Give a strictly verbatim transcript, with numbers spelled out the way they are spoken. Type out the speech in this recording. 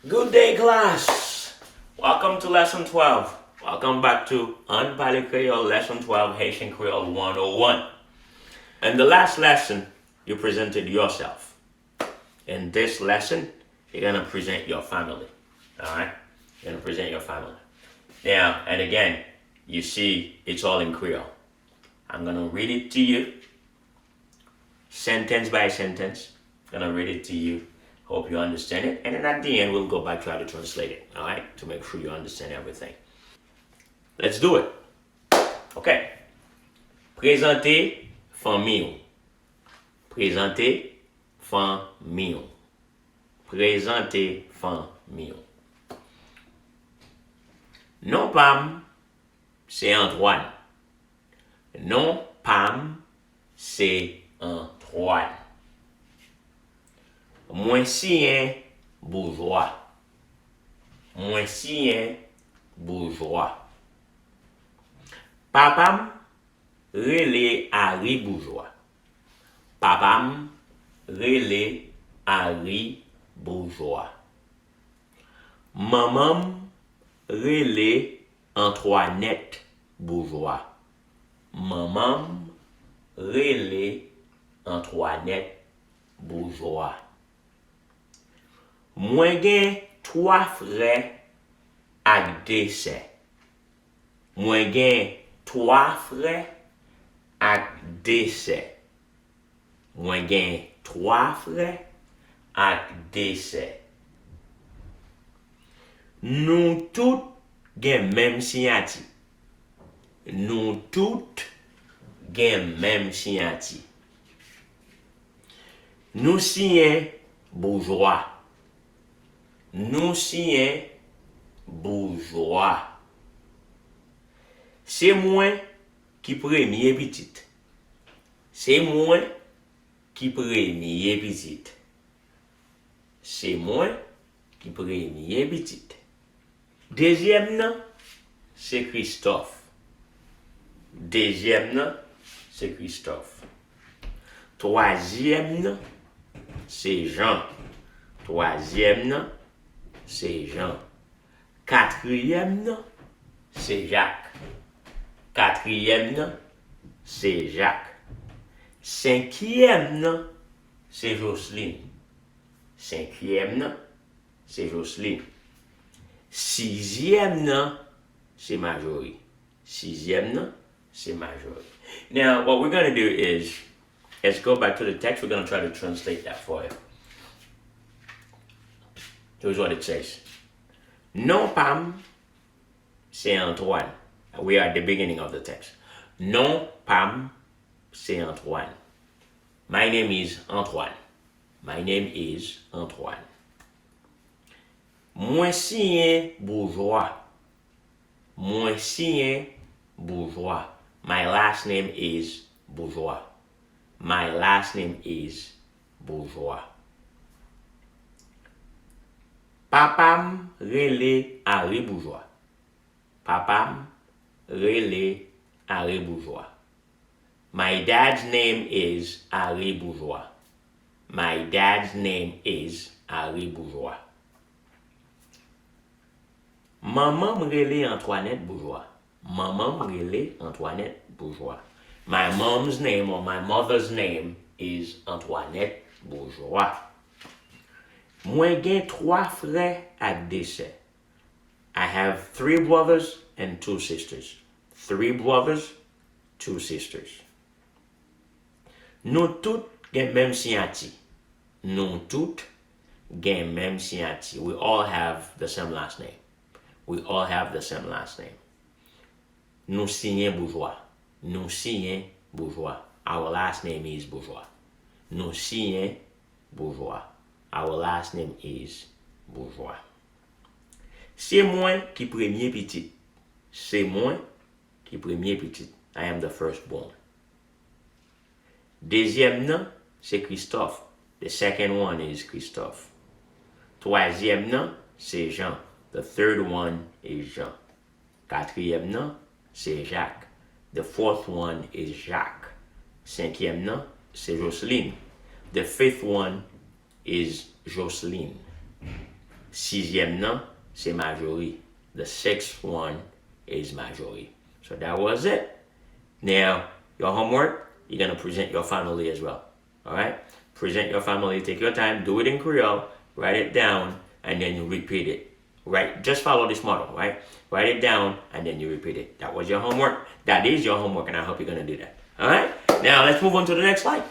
Good day, class! Welcome to lesson twelve. Welcome back to Ann Pale Kreyòl, lesson twelve, Haitian Creole one oh one. In the last lesson, you presented yourself. In this lesson, you're gonna present your family. All right? You're gonna present your family. Now, and again, you see, it's all in Creole. I'm gonna read it to you, sentence by sentence. Gonna read it to you. Hope you understand it. And then at the end, we'll go back, try to translate it, all right? To make sure you understand everything. Let's do it. Okay. Prezante fanmi w. Prezante fanmi w. Prezante fanmi w. Non pa m, se Antoine. Non pa m, se Antoine. Mwen siyen Boujwa. Mwen siyen Boujwa. Papa m rele Ari Boujwa. Papa m rele Ari Boujwa. Manman m rele Antoinette Boujwa. Manman m rele Antoinette Boujwa. Mwen gen twa frè ak de sè. Mwen gen twa frè ak de sè. Mwen gen twa frè ak de sè. Nou tout gen menm siyati. Nou tout gen menm siyati. Nou siyen Boujwa. Nou siyen Boujwa. Se mwen ki premye pitit. Se mwen ki premye pitit. Se mwen ki premye pitit. Dezyèm nan, se Kristòf. Dezyèm nan, se Kristòf. Twazyèm nan, se Jan. Twazyèm nan, se Jan. Katriyèm nan, se Jak. Katriyèm nan, se Jak. Senkyèm nan, se Joslin. Senkyèm nan, se Joslin. Sizyèm nan, se Majori. Sizyèm nan, se Majori. Now, what we're gonna do is, let's go back to the text. We're gonna try to translate that for you. Here's what it says. Non pa m, se Antoine. We are at the beginning of the text. Non pa m, se Antoine. My name is Antoine. My name is Antoine. Mwen siyen Boujwa. Mwen siyen Boujwa. My last name is Boujwa. My last name is Boujwa. Papa m rele Ari Boujwa. Papa m rele Ari Boujwa. My dad's name is Ari Boujwa. My dad's name is Ari Boujwa. Manman m rele Antoinette Boujwa. Manman m rele Antoinette Boujwa. My mom's name or my mother's name is Antoinette Boujwa. Mwen gen twa frè ak de sè. I have three brothers and two sisters. Three brothers, two sisters. Nou tout gen menm siyati. Nou tout gen menm siyati. We all have the same last name. We all have the same last name. Nou siyen Boujwa. Nou siyen Boujwa. Our last name is Boujwa. Nou siyen Boujwa. Our last name is Boujwa. Se mwen ki premye pitit. Se mwen ki premye pitit. I am the firstborn. Dezyèm nan, se Kristòf. The second one is Christophe. Twazyèm nan, se Jan. The third one is Jean. Katriyèm nan, se Jak. The fourth one is Jacques. Senkyèm nan, se Jocelyn. The fifth one is Jocelyn. Sizyèm nan, se Majori. The sixth one is Majori. So that was it. Now, your homework, you're going to present your family as well. All right? Present your family, take your time, do it in Creole, write it down, and then you repeat it. Right? Just follow this model, right? Write it down, and then you repeat it. That was your homework. That is your homework, and I hope you're going to do that. All right? Now, let's move on to the next slide.